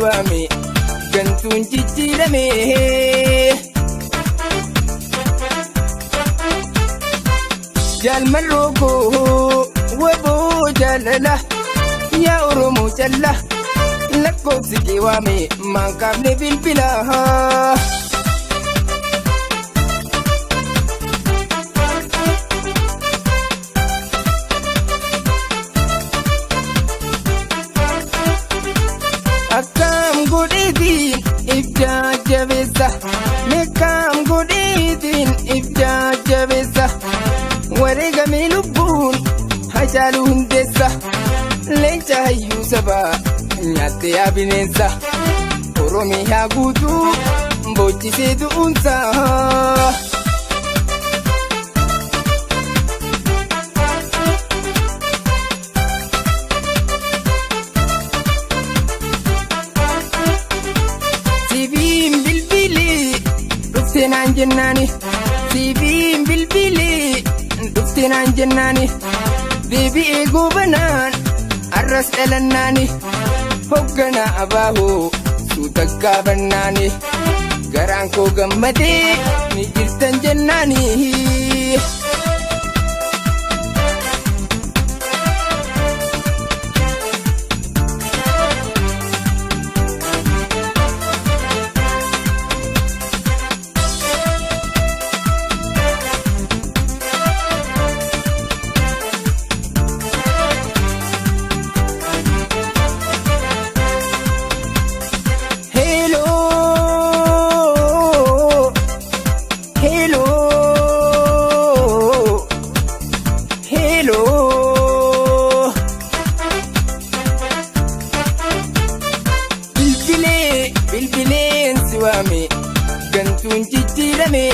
waame gantuun jijjiirame. Jaalmarroo koo waboo jaalala yaa Oromoo calla lakkoofsi kee waame maan kaafne bilbila. Akkam godheetiin ibdaa jabeessa meeqam godheetiin ibdaa jabeessa wareegamee lubbuun Hacaaluu Hundeessa leenca hayyuu sabaa nyaattee yaa bineensa Oromiyaa guutuu boochisee du'uunsa. Dhufte naan jennaani siifiin bilbilee dhufte naan jennaani deebi'ee goobanaan arras dhalannaani hoogganaa abaahoo suuta gaafannaani garaan koo gammadee ni jirtan jennaani. Bilbileen si waame gantuun jijjiirame.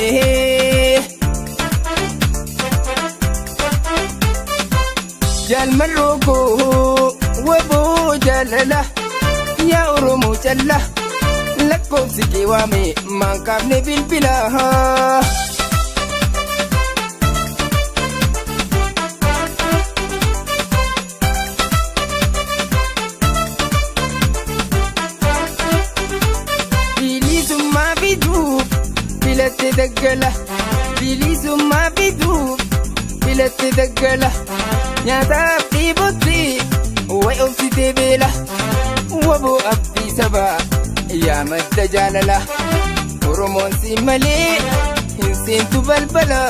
Jaalmarroo koo waboo jaalala yaa Oromoo calla lakkoofsi kee waame maan kaafne bilbila. Filatte daggala bilisummaa fiduuf filatte daggala nyaataaf dhiibotti way obsitee beela waboo abdii sabaa yaa madda jaalala Oromoon si malee hin seentu balbala.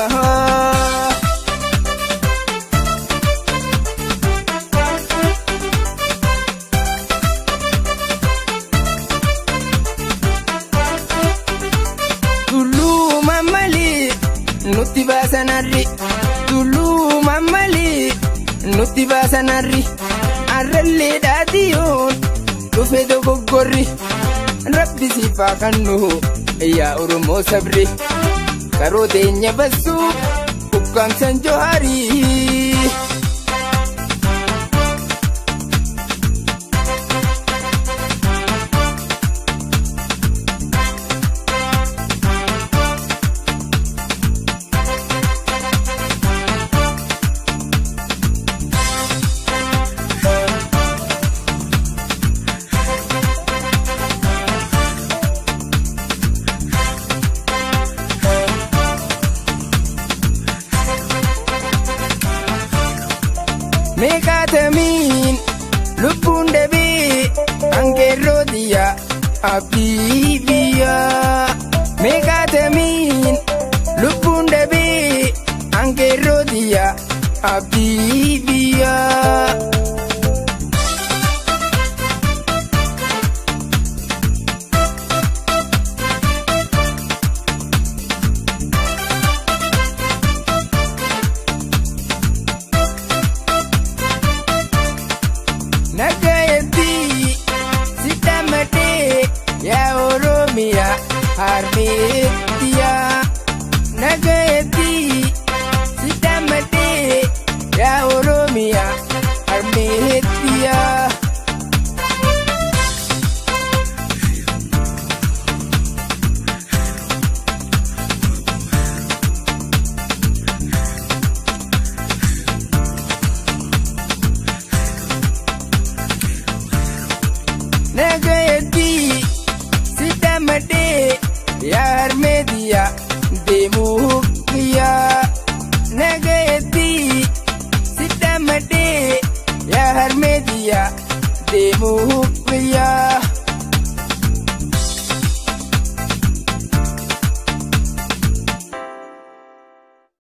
Nutti baasanarri tulluu malee nutti baasanarri arrallee dhaadiyoon dhufe dogoggorri rabbi siifaa kannu yaa Oromoo sabri karoo teenya bassuu ukkaamsan Johaarii. Meeqaatamiin lubbuun dhabii angeerroo diyyaa abdii biyyaa. Meeqaatamiin lubbuun dhabii angeerroo diyyaa abdii biyyaa. Nagayetti sittamadee yaa Oromiyaa harmeettiyaa. Nagayetti sittamadee yaa Oromiyaa harmeettiyaa. Nagayetti Sidhamadhee yaa harmeediya deemuu kiyyaa nagayetti. Sidhamadhee yaa harmeediya deemuu kiyyaa.